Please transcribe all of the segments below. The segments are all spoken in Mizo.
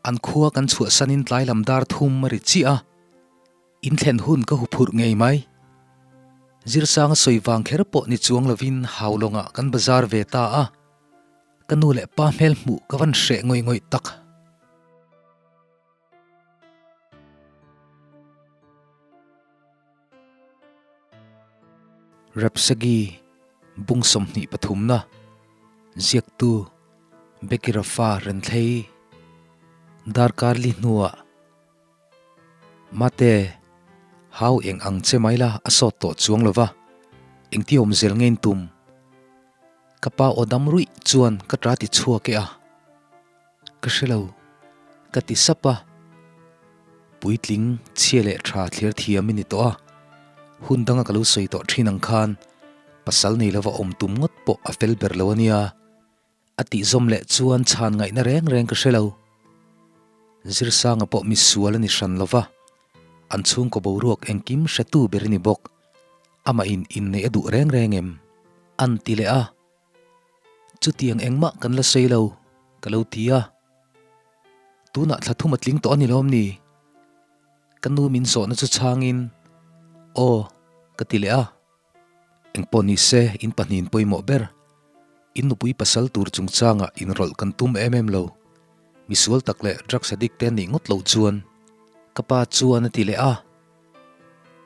An khua kan chhuahsanin tlai lam dar thum a ri chiah a, in thlen hun ka huphurh ngei mai. Zirsanga sawi vang kher pawh ni chuang lovin Haulawngah kan bazar ve ta a, ka nu leh pa hmel hmuh ka van hreh ngawih ngawih tak. Rapsagi bung 23 na ziaktu Becky Rafa Renthlei darkar li hnuah Mate hau eng ang che mai la a sawt tawh chuang lo va, engti awm zel nge in tum? Ka pa aw dam ruih chuan ka ta ti chhuak e a. Ka hre lo, ka ti sap a. Puitling chhia leh tha thlir thiam i ni tawh a, hun danga ka lo sawi tawh thin ang khan pasal nei lova awm tum ngawt pawh a fel ber lo a nia. A tih zawm leh chuan chhan ngaihna reng reng ka hre lo. Zirsanga pawh misual a ni hran lo va, an chhungkaw boruak engkim hretu ber i ni bawk. Amah in inneih a duh reng reng em? An ti leh a. Chutiang engmah kan la sawi lo, ka lo ti a. Tunah thla thum a tling tawh a ni lawm ni? Ka nu min zawhna chu chhangin, Aw, ka ti leh a. Engpawh ni se, in pahnihin pawimawh ber. In nupui pasal tur chungchangah inrawlh kan tum em em lo. Misual tak leh drugs addict te nih ngawt loh chuan. Ka pa chuan a ti leh a.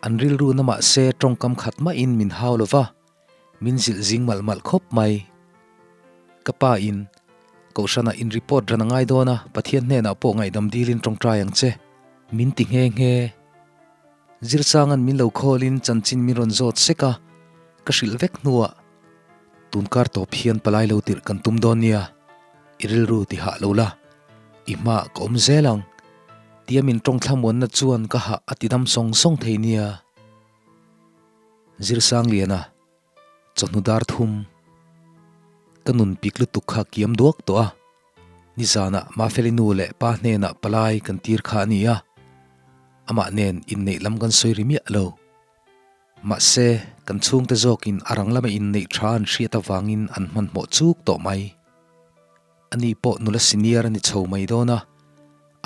An rilru na mahse tawngkam khat mahin min hau lo va. Min zilh zing malh malh khawp mai. Ka pa in, Kohhranah in report ran a ngai dawn a, Pathian hnenah pawh ngaihdam dilin tawngtai ang che. Min ti nghe nghe. Zirsanga'n min lo call in chanchin min rawn zawt sek a, ka hrilh vek hnuah, Tunkar tawp hian palai lo tirh kan tum dawn nia, i rilru ti hah lo la, i hmaah ka awm zel ang. Tia min tawngthlamuanna chuan ka hah a ti dam sawng sawng thei nia. Zirsangliana, chawhnu dar thum, ka nun pik lutuk kha kiam duak tawh a, nizanah Mafeli nu leh pa hnenah palai kan tir kha a ni a, amah nen inneih lam kan sawi ri miah lo. Mahse, kan chhungte zawkin a rang lama inneih tha an hriat avangin an hmanhmawh chuk tawh mai. Ani pawh nula senior a ni chho mai dawn a,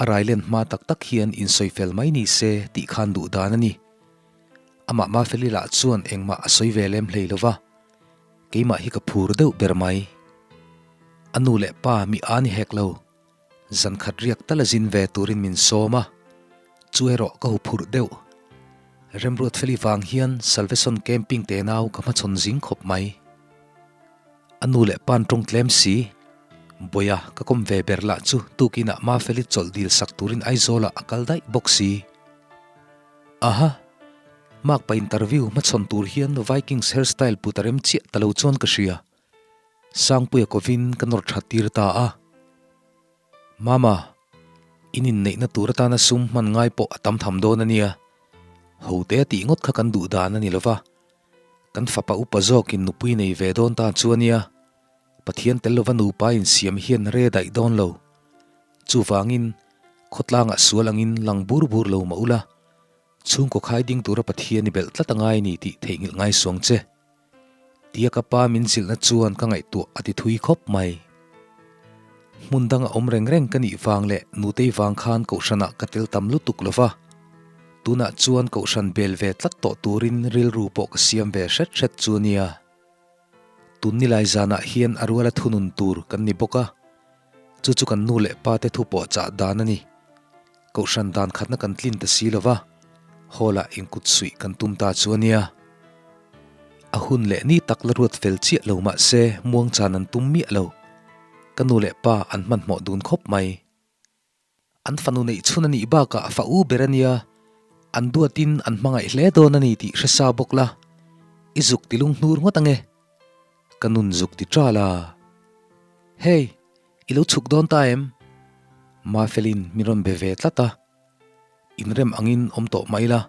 a railen hma tak tak hian insawi fel mai ni se tih khan duh dan a ni. Amah Mafeli lah chuan engmah a sawi ve lem hlei lo va, keimah hi ka phur deuh ber mai. A nu leh pa mi a ni hek lo, zan khat riak tal a zin ve turin min sawm a, chu erawh ka huphurh deuh. Remruatfeli vang hian Salvation Camping te nau ka hmachhawn zing khawp mai. A nu leh pa'n tawng tlem si, Bawia ka kawm ve ber lah chu tukinah Mafeli chawlh dil sak turin Aizawlah a kal daih bawk si. Aha! Makpa interview hmachhawn tur hian Vikings hairstyle put a rem chiah ta lo chuan ka hria. Sangpuia kovin ka nawr tha tir ta a. Mama, in inneihna tur atana sum hman ngai pawh a tam tham dawn a nia. Hote a tih ngawt kha kan duh dan a ni lova. Kan fapa upa zawkin nupui nei ve dawn ta chu a nia. Pathian tel lova nupa insiam hian re daih dawn lo. Chuvangin, khawtlangah sual angin lang bur bur lo mah ula, chhungkaw khai ding tura Pathian i belh tlat a ngai ni tih theihnghilh ngai suang che. Tia ka pa min zilhna chuan ka ngaihtuah a ti thui khawp mai. Hmun danga awm reng reng ka nih vang leh nutei vang khan kohhranah ka tel tam lutuk lo va, tunah chuan kohhran bel ve tlat tawh turin rilru pawh ka siam ve hret hret chu a nia. Tun nilai zanah hian a ruala thunun tur kan ni bawk a, chu chu kan nu leh pa te thu pawh chah dan a ni. Kohhran dan khatna kan tlin ta si lo va, hall ah inkut suih kan tum ta chu a nia. A hun leh ni tak la ruat fel chiah lo mah se muangchan an tum miah lo. Ka nu leh pa an hmanhmawh dun khawp mai. An fanu neih chhun a nih bakah fa u ber a nia, an duatin an hmangaih hle dawn a ni tih hre sa bawk la, i zuk ti lung hnur ngawt ange. Ka nun zuk ti ṭal a. Hey, i lo chhuk dawn ta em? Mafelin min rawn be ve tlat a. Inrem angin awm tawh mai la,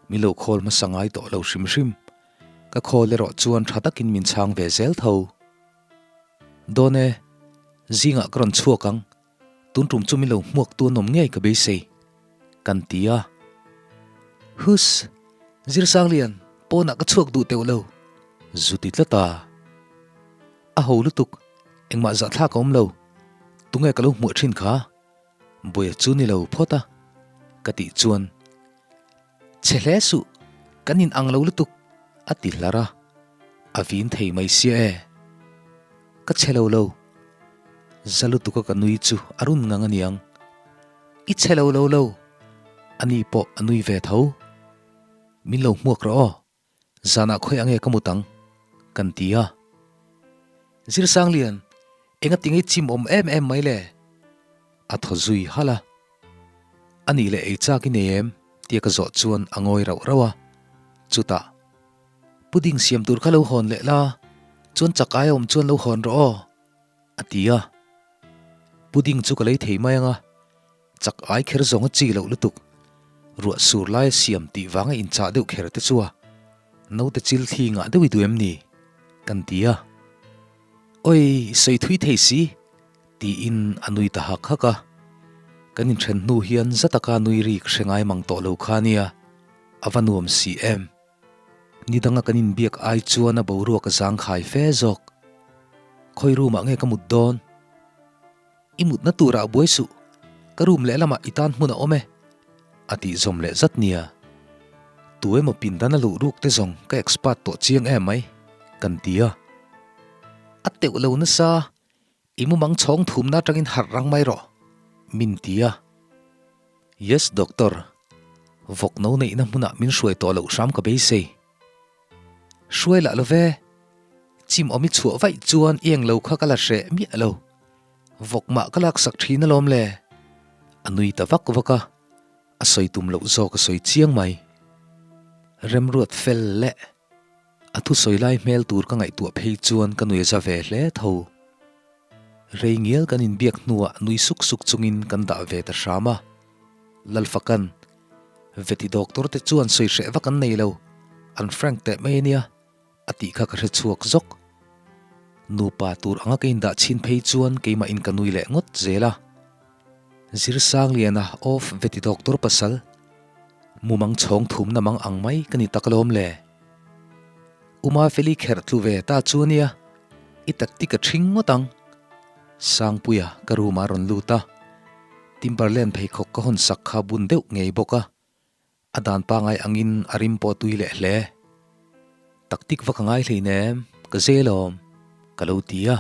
min lo khawl hmasa ngai tawh lo hrim hrim. Ka khawl erawh chuan ṭha takin min chhang ve zel tho. Dawn e, zingah ka rawn chhuak ang. Tun tum chu min lo hmuak tu an awm ngei ka beisei, kan ti a. Hus! Zirsanglian, pawnah ka chhuak duh teuh lo, zu ti tlat a. A ho lutuk, engmah zahthlak a awm lo, tunge ka lo hmuah thin kha? Buaia chu ni lo phawt a, ka tih chuan, Chhe hle suh, kan in ang lo lutuk, a ti hlar a, a vin thei mai sia e. Ka chhe lo lo, za lutuka ka nui chu a run ngang aniang. I chhe lo lo lo, ani pawh a nui ve tho. Min lo hmuak rawh aw. Zanah khawi ange ka mut ang? Kan ti a. Zirsanglian, enga ti ngei chim awm em em mai le? A thaw zui halh a. A nih leh ei chak i nei em? tia ka zawh chuan a ngawi rauh rauh a. Chutah, Pudding siam tur kha lo hawn leh la, chuan chak aia awm chuan lo hawn rawh aw, a ti a. Pudding chu ka lei thei mai ang a. Chak ai kher zawng a chi loh lutuk. Ruah sur lai a siam tih vanga inchah deuh kher te chu a naute chil thli ngah deuh i duh em ni? Kan ti a. Oi, sawi thui thei si! tiin a nui ta hak hak a. Kan inthen hnu hian za taka nui rik hre ngai mang tawh lo kha nia, a va nuam si em? Ni danga kan inbiak ai chuan a boruak a zangkhai fe zawk. Khawi room ah nge ka mut dawn? I mutna turah buai suh, ka room lehlamah i tan hmun a awm e, a tih zawm leh zat nia. Tu emaw pindan a luh ruk te zawng ka expert tawh chiang em mai, kan ti a. A teuh lo nasa, i mumang chhawng thumna atangin harh rang mai rawh, min ti a. Yes doctor, vawk no neihna hmunah min hruai tawh loh hram ka beisei. Hruai lah lo ve, chim awm i chhuah vaih chuan i englo kha ka la hreh miah lo. Vawk mah ka laksak thin alawm le. A nui ta vak vak a, a sawi tum loh zawk a sawi chiang mai. Remruat fel leh a thusawi lai hmel tur ka ngaihtuah phei chuan ka nui a za ve hle tho. Rei ngial kan inbiak hnuah nui suk suk chungin kan dah ve ta hram a. Lalfakan, Veti doctor te chuan sawi hreh vak an nei lo, an frank teh mai ania. A tih kha ka hre chhuak zawk. Nupa tur anga ka indah chhin phei chuan keimah in ka nui leh ngawt zel a. Zirsangliana of Veti Doctor pasal, mumang chhawng thumna mang ang mai ka ni tak alawm le. Uma Feli kherh tlu ve ta chu ania, i taktik a ṭhing ngawt ang. Sangpuia ka room ah rawn lut a, Timberland pheikhawk ka hawn sak kha bun deuh ngei bawk a. A dan pangai angin a rim pawh tui leh hle. Taktik va ka ngai hleinem, ka zel awm, ka lo ti a.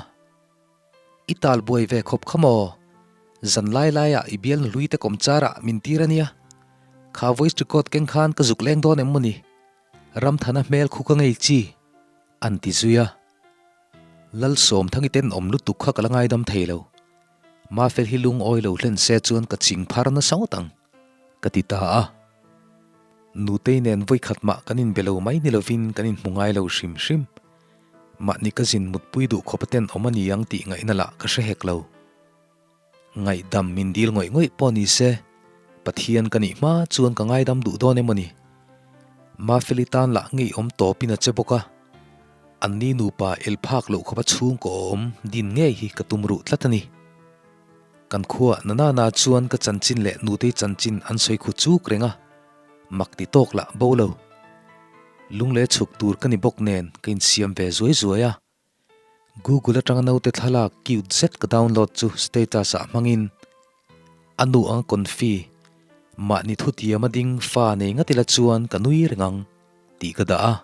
I tal buai ve khawp kha maw? Zan lai laiah i bialnu hlui te kawm charah min tir a nia. Kha voice record keng khan ka zuk leng dawn em maw ni? Ramthana hmel khu ka ngei chi, an ti zui a. Lalsawmthangi tenawm lutuk kha ka la ngaidam thei lo. Mafel hi lungawi lo hlen se chuan ka ching phar nasa ngawt ang, ka ti ta a. Nutei nen vawikhat mah kan inbe lo mai ni lovin kan inhmu ngai lo hrim hrim. Mahni ka zin mutpui duh khawp a tenawm a ni ang tih ngaihna lah ka hre hek lo. Ngaihdam min dil ngawih ngawih pawh ni se, Pathian ka nih hma chuan ka ngaidam duh dawn em aw ni? Mafeli tan lah ngeiawm tawpin a che bawk a. Anni nupa el phak loh khawpa chhungkaw awm din ngei hi ka tum ruh tlat a ni. Kan khuaah Nanana chuan ka chanchin leh nutei chanchin an sawi khu chuk reng a, mak ti tawk lah bo lo. Lungle chhuk tur ka ni bawk nen ka insiam ve zuai zuai a. Google atanga naute thlalak cute zet ka download chu status ah hmangin a nu anga confi mahni thutiam a ding fa nei ngat ila chuan ka nui reng ang tih ka dah a.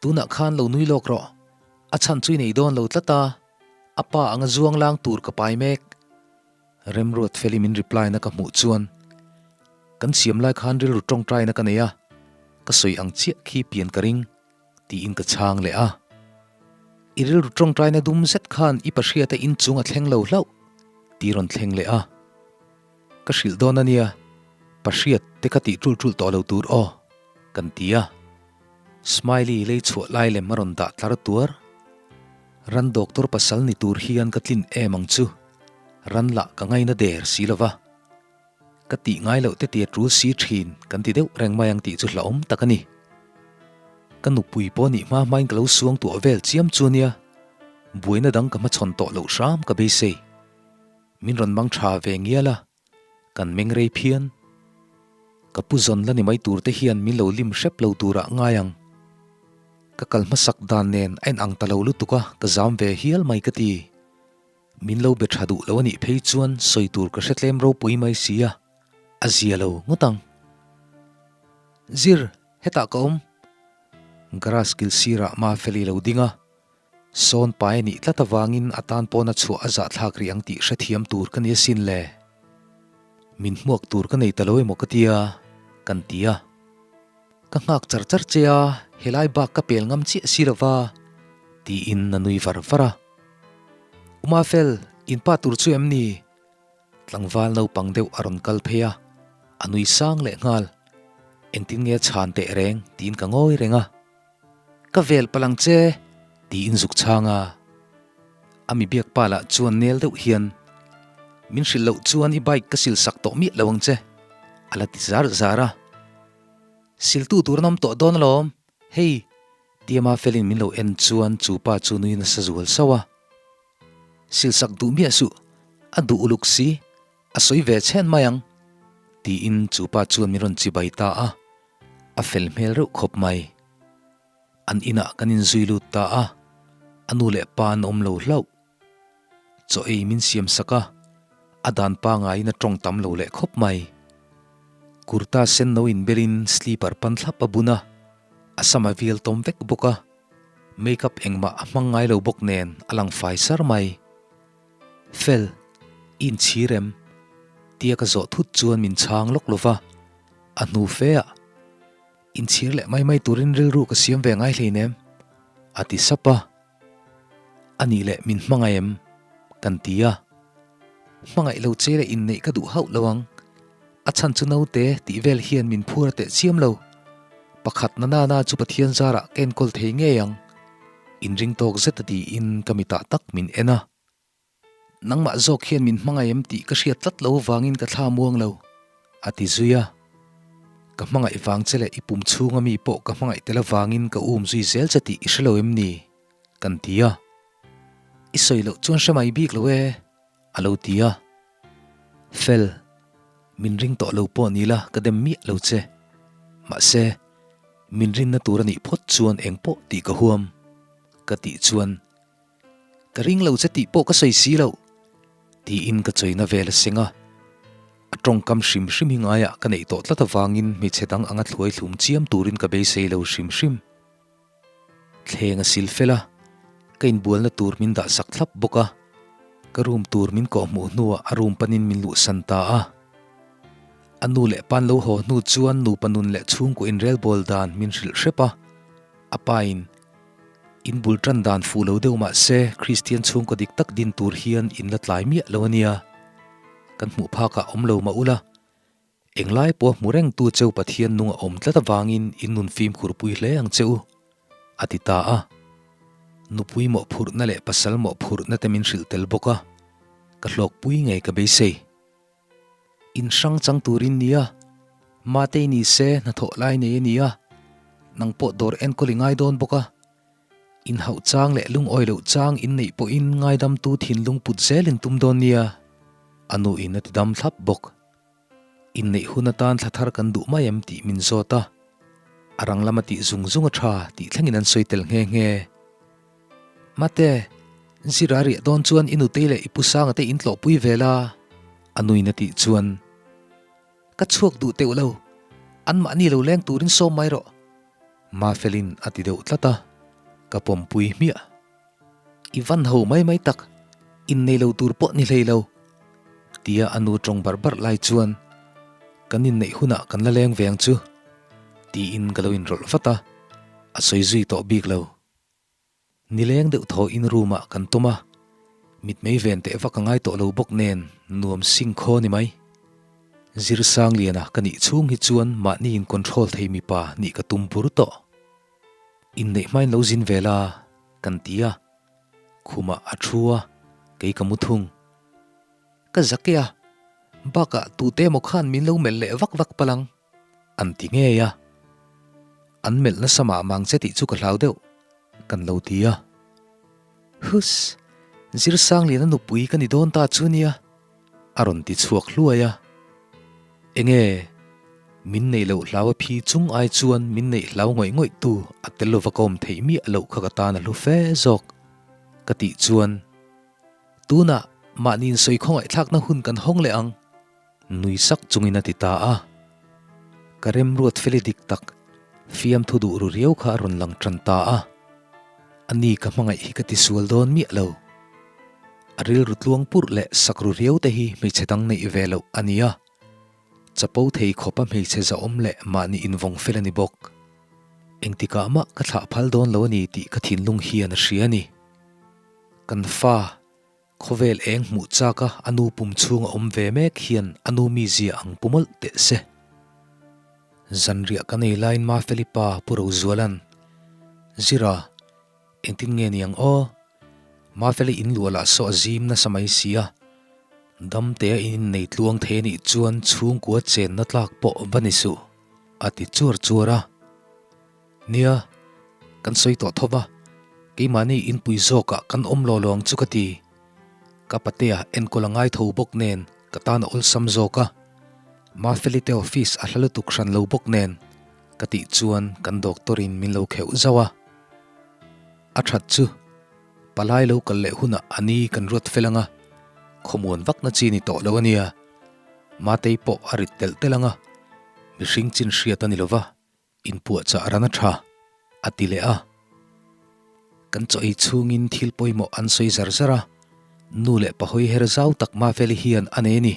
Tunah khan lo nui lawk rawh, a chhan chu i nei dawn lo tlat a, a pa anga zuang lang tur ka pai mek. Remruat Feli min reply na ka hmuh chuan kan siam lai khan rilru tawngtai na ka nei a, ka sawi ang chiah khi pian ka ring tiin ka chhang leh a. I rilru tawngtai na dum zet khan i pahriata inchung a thleng lo hlauh ti rawn thleng leh a. Ka hrilh dawn a nia, pahriat te ka tih ṭul ṭul tawh lo tur aw, kan ti a. Smiley lei chhuah lai lem a rawn dah tlar tuar. Ran doctor pasal ni tur hian ka tlin em ang chu, ran lah ka ngaina der si lo va. Ka tih ngai loh te tia ṭul si ṭhin kan ti deuh reng mai ang tih chu hlauhawm tak a ni. Ka nupui pawh nih hma hmain ka lo suang tuah vel chiam chu a nia, buaina dang ka hmachhawn tawh loh hram ka beisei. Min rawn mang tha ve ngial a, kan meng rei phian. Ka pu zawn la ni mai tur te hian min lo lim hrep lo turah ngai ang. Ka kal hmasak dan nen a inang ta lo lutuk a, ka zam ve hial mai ka ti. Min lo be tha duh lo a nih phei chuan sawi tur ka hre tlem ropui mai si a, a zia lo ngawt ang. Zir, hetah ka awm. Garage kil sirah Mafeli lo ding a, sawn pai a nih tlat avangin a tan pawna chhuah a zahthlak rih ang tih hrethiam tur ka ni asin le. Min hmuak tur ka nei ta lo emaw ka tia, kan ti a. Ka nghak char char che a, helai bak ka pel ngam chiah si lova, tiin a nui var var a. Umafel, in pa tur chu em ni? Tlangval naupang deuh a rawn kal phei a, a nui sang leh nghal. Engtin nge chhan teh reng tiin ka ngawi reng a. Ka vel palh ang che, tiin zuk chhang a. A mi biak pa lah chuan nel deuh hian, Min hrilh loh chuan i bike ka sil sak tawh miah lo ang che, a la ti zar zar a. Siltu tur an awm tawh dawn alawm, hei, Tiama felin min lo en chuan chu pa chu nui nasa zual sauh a. Silsak duh miah suh, a duh uluk si, a sawi ve chhen mai ang, tiin chu pa chuan min rawn chibai ta a, a fel hmel reuh khawp mai. An inah kan inzui lut ta a, a nu leh pa an awm lo hlauh. Chaw ei min siam sak a, a dan pangaiin a tawng tam lo leh khawp mai. Kurta sen no inbelin sleeper pan thlap a bun a, a sam a vial tawm vek bawk a, makeup engmah a hmang ngai lo bawk nen a lang fai sar mai. Fel, i inchhir em? Tia ka zawh thut chuan min chhang lawk lo va, a hnu fe ah inchhir leh mai mai turin rilru ka siam ve ngai hleinem, a ti sap a. A nih leh min hmangaih em? Kan ti a. Hmangaih lo che leh inneih ka duh hauh lo ang. A chhan chu naute tih vel hian min phur a teh chiam lo. Pakhat na nana chu Pathian zarah ka enkawl thei ngei ang. Inring tawk zet a tiin ka mitah tak min en a. Nangmah zawk hian min hmangaih em tih ka hriat tlat lo vangin ka thla muang lo, a ti zui a. Ka hmangaih vang che leh i pum chhunga mi pawh ka hmangaih tel avangin ka um zui zel che tih i hre lo em ni? kan ti a. I sawi loh chuan hre mai bik lo e, a lo ti a. Fel, min ring tawh lo pawh ni la ka dem miah lo che. Mahse, min rinna tur a nih phawt chuan eng pawh tih ka huam, ka tih chuan Ka ring lo che tih pawh ka sawi si loh, tiin ka chawina vel a seng a. A tawngkam hrim hrim hi ngaiah ka neih tawh tlat avangin hmeichhe dang anga thluai thlum chiam turin ka beisei lo hrim hrim. Thleng a sil fel a, ka inbualna tur min dah sak thlap bawk a, ka room tur min kawhhmuh hnuah a room panin min luhsan ta a. A nu leh pa'n lo haw hnu chuan nupa nun leh chhungkaw inrelbawl dan min hrilh hrep a, a pain In bul tan dan fuh lo deuh mah se Kristian chhungkaw dik tak din tur hian in la tlai miah lo a nia. Kan hmuh phakah awm lo mah ula, englai pawh a hmu reng tu cheu Pathian nung a awm tlat avangin in nun fimkhur pui hle ang che u, a ti ta a. Nupui mawhphurhna leh pasal mawhphurhna te min hrilh tel bawk a, ka hlawkpui ngei ka beisei. In hrang chang turin nia, Matei ni se hnathawh lai nei a ni a, nang pawh dawr enkawl i ngai dawn bawk a. In hauh chang leh lungawi loh chang in neih pawhin ngaidamtu thinlung put zel in tum dawn nia, a nuin a ti dam thlap bawk. Inneih hun atan thla thar kan duh mai em tih min zawt a, a rang lama tih zung zung a tha tih thlengin an sawi tel nghe nghe. Mate, zira riah dawn chuan i nutei leh i pu Sanga te in tlawhpui ve la, a nuin a tih chuan, Ka chhuak duh teuh lo, anmahni lo leng turin sawm mai rawh, Mafelin a ti deuh tlat a, ka pawmpui hmiah. I van ho mai mai tak, innei lo tur pawh ni hlei lo, tia a nu tawng barh barh lai chuan, Kan inneih hunah kan la leng ve ang chu, tiin ka lo inrawlh vat a, a sawi zui tawh bik lo. Nileng deuh thaw in room ah kan tum a, mitmei ven teh vak a ngai tawh lo bawk nen nuam sing khaw ni mai. Zir Sangliana ka nih chhung hi chuan mahni in control thei mipa nih ka tum bur tawh. Inneih hmain lo zin ve la kan ti a, khumah a thu a, kei ka mu thung. Ka zak e a, bakah tute emaw khan min lo melh leh vak vak palh ang. An ti ngei a, an melh nasa mah mang che tih chu ka hlau deuh, kan lo ti a. Huss! Zirsangliana nupui ka ni dawn ta chu nia, a rawn ti chhuak hluai a. Enge, min neih loh hlau a phi chung ai chuan min neih hlau ngawih ngawih tu a tel lova ka awm theih miah loh kha ka tan a hlu fe zawk, ka tih chuan. Tunah mahni insawi khawngaihthlakna hun kan hawng leh ang, nui sak chungin a ti ta a. Ka remruat feli dik tak, fiamthu duh ru riau kha a rawn lang tan ta a. A ni ka hmangaih hi ka ti sual dawn miah lo. A rilru tluang purh leh sak ru riau te hi hmeichhe dang neih ve loh a ni a. Chapo thei khawpa hmeichhe zahawm leh mahni invawng fel a ni bawk. Engtikah mah ka thlah phal dawn lo a ni tih ka thinlung hian a hria a ni. Kan fa, khawvel eng hmuh chaka a nu pum chhunga awm ve mek hian a nu mizia ang pu mawlh teh se. Zanriah ka nei laiin Mafeli pa Pu Rozuala'n, Zira, engtin nge ni ang aw? Mafeli in luah lah saw a zim nasa mai si a, damtea in innei tluang thei a nih chuan chhungkua chenna tlak pawh va ni suh, a ti chuar chuar a. Nia, kan sawi tawh tho va, keimahni inpui zawkah kan awm law lawng chu ka ti. Ka patea enkawl a ngai tho bawk nen ka tan a awlsam zawk a, Mafeli te office a hla lutuk hran lo bawk nen ka tih chuan kan doctor in min lo kheuh zauh a. A that chu palai lo kal leh hunah a ni kan ruat fel ang a, khawmuan vakna chi ni tawh lo a nia. Matei pawh a rit telh telh ang a, mihring chin hriat a ni lo va, inpuahchah ran a tha, a ti leh a. Kan chaw ei chhungin thil pawimawh an sawi zar zar a, nu leh pahawi her zau tak Mafeli hian a nei a ni.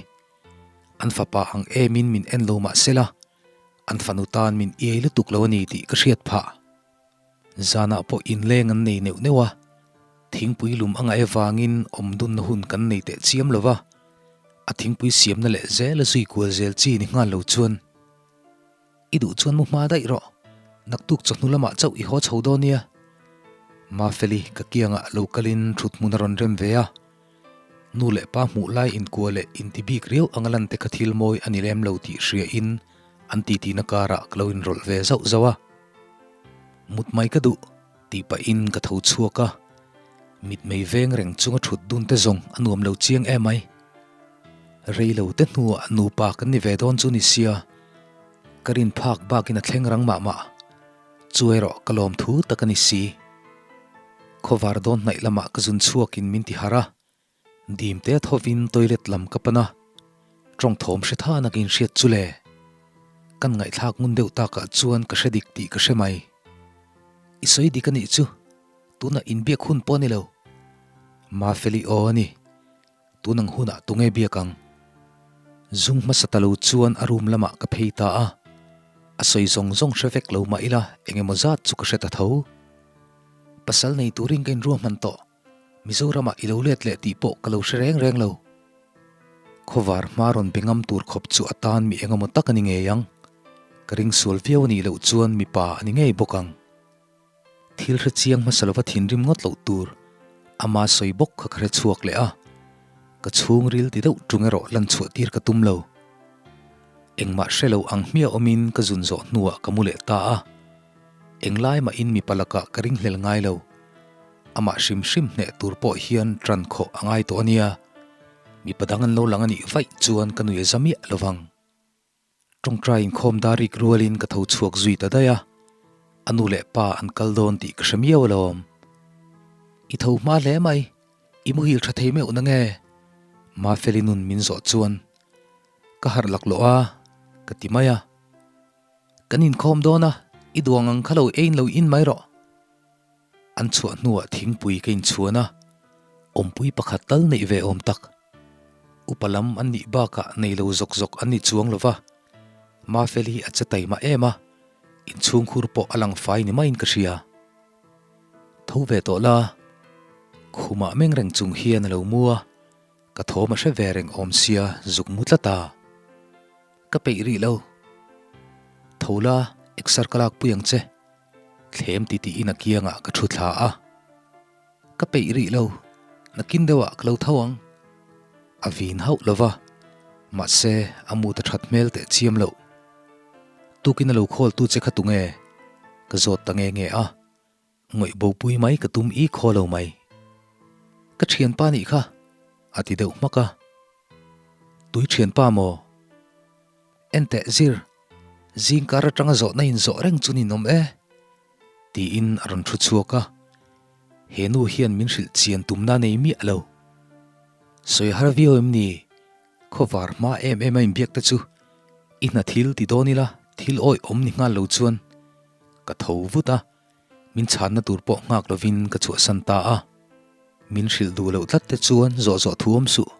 An fapa ang emin min en lo mah se la, an fanu tan min iai lutuk lo a ni tih ka hriat phah. Zanah pawh inleng an nei neuh neuh a, thingpui lum a ngaih avangin awm dunna hun kan nei teh chiam lo va, a thingpui siamna leh zel a zui kual zel chi ni nghal lo chuan, I duh chuan mu hma daih rawh, naktuk chawhnu lamah chauh i haw chho dawn nia. Mafeli ka kiangah lo kalin thut hmun a rawn rem ve a, nu leh pa hmuh lai inkua leh inti bik riau anga lan te kha thil mawi a ni lem lo tih hriain an titi-na karah ka lo inrawlh ve zauh zauh a. Mut mai ka duh, tih pahin ka tho chhuak a, mitmei veng reng chunga thut dun te zawng a nuam lo chiang em mai. Rei lo te hnuah nupa kan ni ve dawn chu ni sia, ka rin phak bakin a thleng rang mah mah. Chu erawh ka lawm thu tak a ni si. Khawvar dawn hnaih lamah ka zun chhuakin min ti harh a, Dim te thovin toilet lam ka pan a, tawng thawm hre tha nakin hriat chu le. Kan ngaihthlak ngun deuh takah chuan ka hre dik tih ka hre mai. I sawi dik a nih chu, tunah inbiak hun pawh a ni lo. Mafeli aw a ni, tun ang hunah tunge biak ang? Zung hmasa ta lo chuan a room lamah ka phei ta a, a sawi zawng zawng hre vek lo mah ila eng emaw zat chu ka hre ta tho. Pasal nei turin ka inruahman tawh. Mizoramah i lo let leh tih pawh ka lo hre reng reng lo. Khawvar hma rawn be ngam tur khawp chu a tan mi engemaw tak a ni ngei ang. Ka ring sual viau a nih loh chuan mipa a ni ngei bawk ang. Thil hre chiang hmasa lova thinrim ngawt loh tur ama sawi bawk kha ka hre chhuak leh a. Ka chhungril ti deuh tung erawh lan chhuah tir ka tum lo. Engmah hre lo ang hmiah awmin ka zun zawh hnuah ka mu leh ta a. Englai mahin mipa lakah ka ringhlel ngai lo. Amah hrim hrim hneh tur pawh hian ṭan khawh a ngai tawh a nia. Mipa dang an lo lang a nih vaih chuan ka nui a za miah lo vang. Ṭawngṭai inkhawm dar rik rualin ka tho chhuak zui ta daih a, a nu leh pa an kal dawn tih ka hre miau alawm. I tho hma hle mai, i muhil ṭha thei meuh na nge? Mafeli nun min zawh chuan ka harh laklawh a, ka ti mai a. Kan inkhawm dawn a, i duang ang kha lo eiin lo in mai rawh. An chhuah hnuah thingpui ka inchhuan a, awmpui pakhat tal neih ve awm tak. Upa lam an nih bakah nei lo zawk zawk an ni chuang lo va, Mafel hi a che taima em a, inchhungkhur pawh a lang fai ni maiin ka hria. Tho ve tawh la, khumah meng reng chung hian a lo mu a, ka thawm a hre ve reng awm sia zuk mu tlat a. Ka peih rih lo. Tho la, exer ka lakpui ang che. Thlem ti tiin a kiangah ka thu thla a. Ka peih rih lo, nakin deuhah ka lo tho ang. A vin hauh lo va, mahse a mut a that hmel teh chiam loh. Tukin a lo call tu che kha tunge? Ka zawt ta nge nge a. Ngawih bopui mai ka tum i khaw lo mai. Ka thianpa nih kha, a ti deuh hmak a. Tui thianpa maw? Enteh zir, zingkar atanga zawhna inzawh reng chu ninawm e, tiin a rawn thu chhuak a. He nu hian min hrilh chian tumna nei miah lo. Sawi har viau em ni? Khawvar hma em em a inbiak te chu i hna thil ti dawn ila thil awih awm ni nghal lo chuan ka tho vut a, min chhanna tur pawh nghak lovin ka chhuahsan ta a. Min hrilh duh loh tlat te chuan zawh zawh thu awm suh.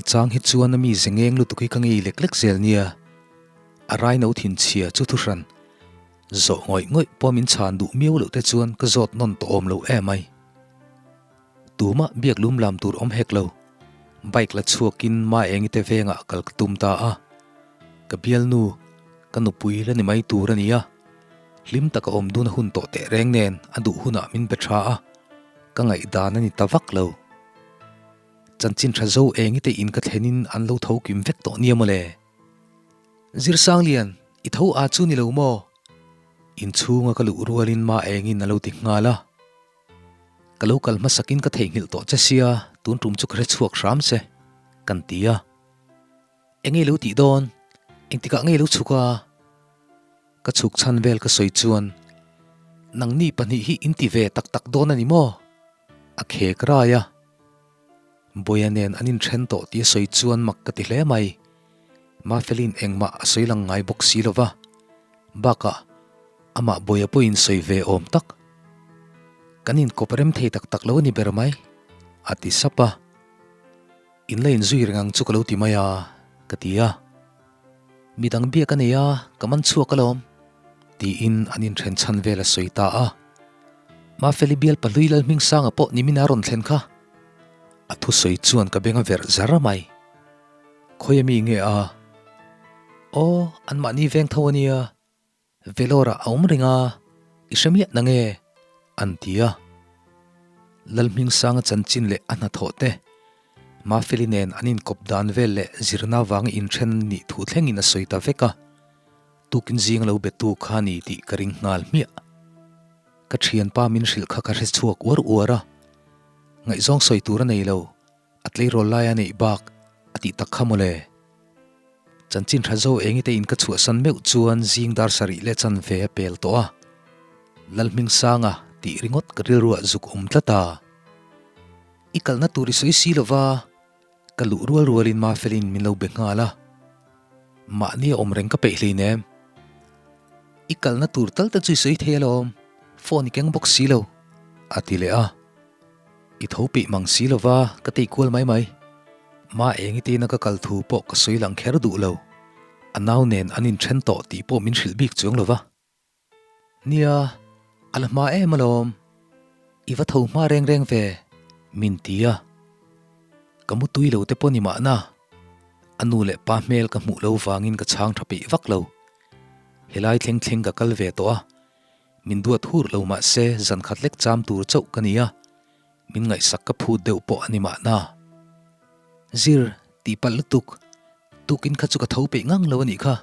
A chang hi chuan a mi ze ngeng lutuk hi ka ngei lek lek zel nia. A raino thinchhia chu thuhran zawh ngawih ngawih pawh min chhan duh miau loh te chuan ka zawt nawn tawh awm lo em ai. Tumah biak lum lam tur awm hek lo. Bike la chhuakin Maengi te vengah kal ka tum ta a. Ka bialnu, ka nupui la ni mai tur a ni a. Hlim taka awm dun a hun tawh teh reng nen a duh hunah min be tha a, ka ngaihdan a ni ta vak lo. Chanchin tha zo engi te in ka thlenin an lo tho kim vek tawh nia mawle. Zirsanglian, i tho a chu ni lo maw? Inchhunga ka luh rualin Maengin a lo ti nghal a. Ka lo kal hmasakin ka theihnghilh tawh che sia, tun tum chu ka hre chhuak hram che, kan ti a. Eng nge lo tih dawn? Engtikah nge lo chhuk a? Ka chhuk chhan vel ka sawi chuan, Nangni pahnih hi in ti ve tak tak dawn a ni maw? A khek rai a. Bawia nen an inthen tawh tih a sawi chuan mak ka ti hle mai. Mafelin engmah a sawi lang ngai bawk si lo va, bakah amah Bawia pawhin sawi ve awm tak. Kan inkawp rem thei tak tak lo a ni ber mai, a ti sap a. In la inzui reng ang chu ka lo ti mai a, ka ti a. Midang biak a nei a, ka man chhuak alawm, tiin an inthen chhan vel a sawi ta a. Mafeli bial pahlui Lalhmingsanga pawh nimin a rawn thlen kha. A thusawi chuan ka beng a verh zar mai. Khawi ami nge a? Aw, anmahni veng tho a nia. Velawrah a awm reng a, i hre miah na nge? An ti a. Lalhmingsanga chanchin leh a hnathawh te, Mafeli nen an inkawp dan vel leh zirna vanga inthen nih thu thlengin a sawi ta vek a. Tukin zing lo betu kha ni tih ka ring nghal hmiah. Ka thianpa min hrilh kha ka hre chhuak uar uar a, ngaihzawng sawi tur a nei lo. A tleirawl lai a neih bak a tih tak kha mawle. Chanchin tha zo eng ite in ka chhuahsan meuh chuan zing dar sarih leh chanve a pel tawh a. Lalhmingsanga tih ringawt ka rilruah zuk awm tlat a. I kalna tur i sawi si lova, ka luh rual rualin Mafelin min lo be nghal a. Mahni a awm reng ka peih hleinem. I kalna tur tal te chu i sawi thei alawm, phone i keng bawk si lo, a ti leh a. I tho peih mang si lova ka tei kual mai mai. Ma eng i tina ka kal thu pawh ka sawi lang kher duh lo. A nau nen an inthen tawh tih pawh min hrilh bik chuang lova. Nia, a la hma em alawm. I va tho hma reng reng ve, min ti a. Ka mu tui lo te pawh ni mahna. A nu leh pa hmel ka hmuh lo vangin ka chhang tha peih vak lo. Helai thleng thleng ka kal ve tawh a. Min duat hur lo mah se zan khat lek cham tur chauh ka ni a, min ngaihsak ka phut deuh pawh a ni mahna. Zir, tih palh lutuk, tukin kha chu ka tho peih ngang lo a nih kha.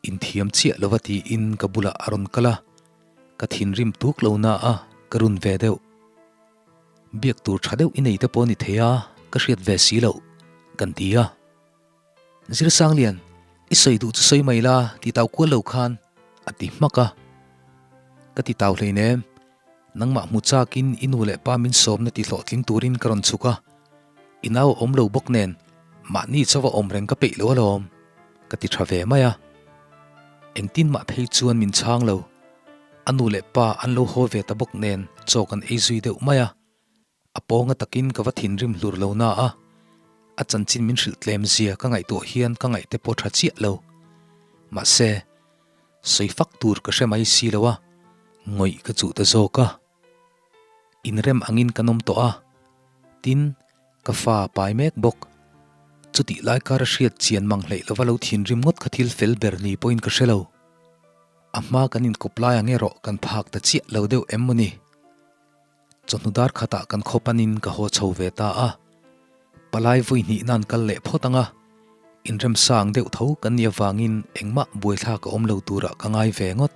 Inthiam chiah lova tiin ka bulah a rawn kal a, ka thinrim tuk lo na a, ka run ve deuh. Biak tur tha deuh i nei te pawh a ni thei a, ka hriat ve si loh, kan ti a. Zirsanglian, i sawi duh chu sawi mai la, ti tau kual lo khan, a ti hmak a. Ka ti tau hleinem, nangmah hmu chakin i nu leh pa min sawmna ti hlawhtling turin ka rawn chhuk a, i nau a awm lo bawk nen mahni chauha awm reng ka peih lo alawm, ka ti tha ve mai a. Engtin mah phei chuan min chhang lo, a nu leh pa an lo haw ve ta bawk nen chaw kan ei zui deuh mai a. A pawnga takin ka va thinrim hlur lo na a, a chanchin min hrilh tlem zia ka ngaihtuah hian ka ngaih te pawh tha chiah lo. Mahse, sawi fak tur ka hre mai si lo a, ngawih ka chuh ta zawk a. Inrem angin kan awm tawh a, tin, ka fa a pai mek bawk. Chutih lai kar a hriat chian mang hleih lova lo thinrim ngawt kha thil fel ber ni pawhin ka hre lo. A hma kan inkawp lai ang erawh kan phak ta chiah lo deuh em maw ni? Chawhnu dar khatah kan khaw panin ka haw chho ve ta a, palai vawi hnih nan kal leh phawt ang a, inremsang deuh tho kan nih avangin engmah buaithlak a awm lo turah ka ngai ve ngawt.